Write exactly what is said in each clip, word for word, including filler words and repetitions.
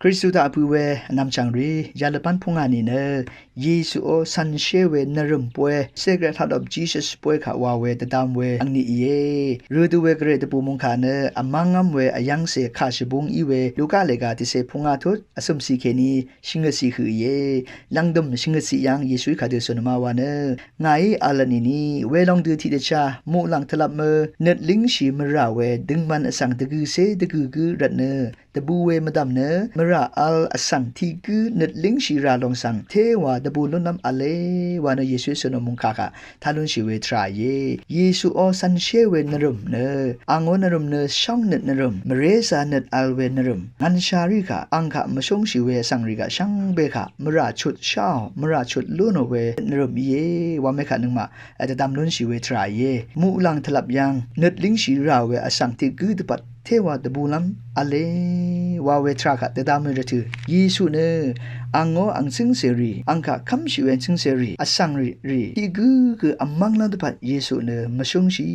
Kristu taq vpø̄ we vnvm chv̀ngrì yalvbán púngà nìnø Yesuò cv̄nshér we nvrø̀m bóy, Sacred Heart of Jesus bóy kaq wa we dvdvm we angni íe. Rø dø we gvray dvbù mungkà nø vmv́ngv́m we vyv́ngcè kà shvbúng í we Luka lèga tiqcè púngà tut vcø̀mciq kèní shvngøtciq høq íe. Lv̀ngdø̀m shvngøtciq yv́ng Yesuí kadø cúnø má wa nø, ngàí v̄l nìni welòng dø tiqdvchá muqlàng tvlvp mø nøt língshì mvrà we døngman vsvng dvgø̀cé dvgø̀ gǿ rvtnø dvbù we mvdv̀m nø mvrà v̄l vsvng tiq gǿ nøt língshì rà lòng svng téwa dvbù lúnlv́m v̄le wa nø Yesuí cúnø mungkà kaq tá lúnshì we tvrà íe. Yesuò cv̄nshér we nvrø̀m nø, àngó nvrø̀m nø shóng nøt nvrø̀m, mvrézà nøt v̄l we nvrø̀m, ngv̀nsharì kaq àng kaq mvshúngshì we vsvngrì kaq shvngbe kaq mvrà chut sháò, mvrà chut lúnò we nvrø̀m íe. Wamé kaq nøngmaq dvdvm lúnshì we tvrà íe. Muqlàng tvlvp yv́ng nøt língshì rà we vsvng tiq gǿ dvpvt téwa dvbùlv́m v̄le wa we tvrà kaq dvdvm we rvtø̀, Yesu nø àngó angcǿngcèrì, àng kaq kv́mshì we angcǿngcèrì, vsvngrì rì tiq gǿ gø vmv́nglv́m dvpvt Yesu nø mvshúngshì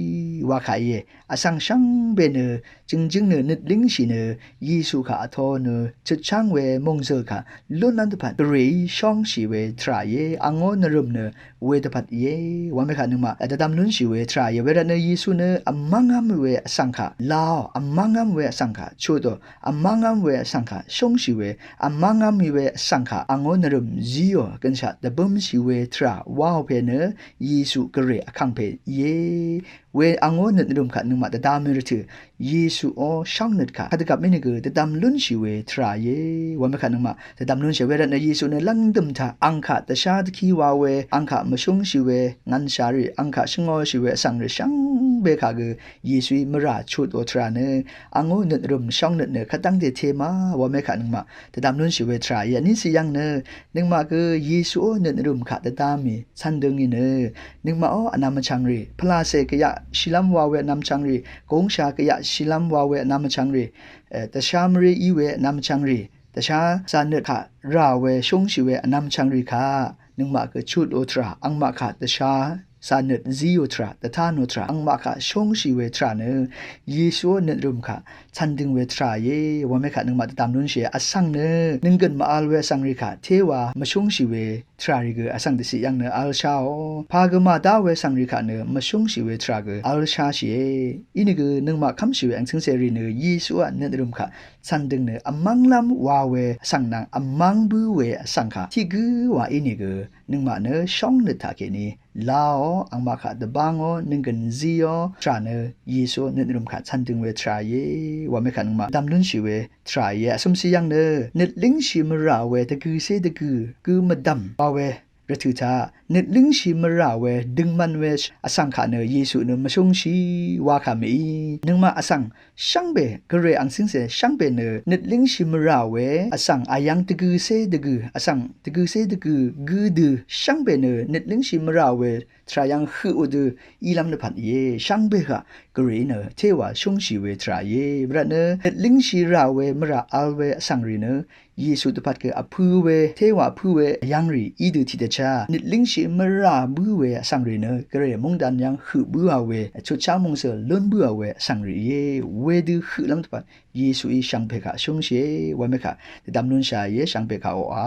wa kà íe. Vsvng shvngbe nø jø̀ngjǿng nø nøt língshì nø Yesu kaq vtō nø chøtcháng we mòngzø̀l kaq lúnlv́m dvpvt gvrayí shóngshì we tvrà íe. Àngó nvrø̀m nø wedvpvt íe. Wamé kaq nøngmaq dvdvm lúnshì we tvrà íe. Wervtnø Yesu nø vmv́ngv́m we vsvng kaq láò, vmv́ngv́m we vsvng kaq chutò, vmv́ngv́m we vsvng kaq shóngshì we, vmv́ngv́m we vsvng kaq àngó nvrø̀m zíò, gønshaq dvbǿmshì we tvrà wáò pè nø Yesu gvray vkàngpè íe. We àngó nøt nvrø̀m kaq nøngmaq dvdvm we rvtø̀, Yesuò shóng nøt kaq kadvgvp mínìgø dvdvm lúnshì we tvrà íe. Wamé kaq nøngmaq dvdvm lúnshì we rvtnø Yesu nø lv̀ngdø̀m taq àng kaq dvshá dvkí wa we, àng kaq mvshúngshì we ngv̀nsharì, àng kaq shvngōshì we vsvngrì shvngbe kaq gø Yesuí mvrà chutò tvrà nø àngó nøt nvrø̀m shóng nøt nø kvdv́ngte té ma. Wamé kaq nøngmaq dvdvm lúnshì we tvrà íe. Vníciq yv́ng nø nøngmaq gø Yesuò nøt nvrø̀m kaq dvdvmì cv̀n døngì nø nøngmaqò vnvm vchv̀ngrì, pvlacè gvyaq shìlv́m wa we vnvm vchv̀ngrì, gòngsha gvyaq shìlv́m wa we vnvm vchv̀ngrì, dvshá mvré í we vnvm vchv̀ngrì, dvshá zà nøt kaq rà we shúngshì we vnvm vchv̀ngrì kaq nøngmaq gø chutò tvrà, àngmaq kaq dvshá zà nøt zíò tvrà, dvtánò tvrà, àngmaq kaq shóngshì we tvrà nø Yesuò nøt nvrø̀m kaq cv̀n døng we tvrà íe. Wamé kaq nøngmaq dvdvm lúnshì íe. Vsvng nø nønggø̀n mvvl we vsvngrì kaq téwa mvshúngshì we tvràrì gø vsvng dvciq yv́ng nø v̄l sháò. Pà gø màdá we vsvngrì kaq nø mvshúngshì we tvrà gø v̄l sháshìe. Inìgø nøngmaq kv́mshì we angcǿngcèrì nø Yesuò nøt nvrø̀m kaq cv̀n døng nø vmv́nglv́m wa we vsvng nvng vmv́ng bǿ we vsvng kaq tiq gǿ wa inìgø nøngmaq nø shóng nøt taq kèní láò, àngmaq kaq dvbángò, nønggø̀n zíò tvrà nø Yesuò nøt nvrø̀m kaq cv̀n døng we tvrà íe. Wamé kaq nøngmaq dvdvm lúnshì we tvrà íe. Vcø̀mciq yv́ng nø nøt língshì mvrà we dvgø̀cé dvgø̀ gǿ mvdv̀m wa we rvtø̀ taq nøt língshì mvrà we døngman we vsvng kaq nø Yesu nø mvshúngshì wa kà mèí. Nøngmaq vsvng shvngbe, gvray angcǿngcè shvngbe nø nøt língshì mvrà we vsvng vyv̀ng dvgø̀cé dvgø̀, vsvng dvgø̀cé dvgø̀ gǿ dø shvngbe nø nøt língshì mvrà we tvrà yv́ng høqò dø ílv́m dvpvt íe. Shvngbe kaq gvrayí nø téwa shúngshì we tvrà íe. Wervtnø nøt língshì rà we mvrà v̄l we vsvngrì nø Yesu dvpvt gø vpø̄ we, téwa vpø̄ we vyv̀ngrì í dø tiqdvchá nøt língshì mvrà bǿ we vsvngrì nø gvray móngdan yv́ng høq bǿà we, chutchá mòngzø̀l lún bǿà we vsvngrì íe. Wedø høqlv́m dvpvt Yesuí shvngbe kaq shúngshìe. Wamé kaq dvdvm lúnshà íe. Shvngbe kaq oqà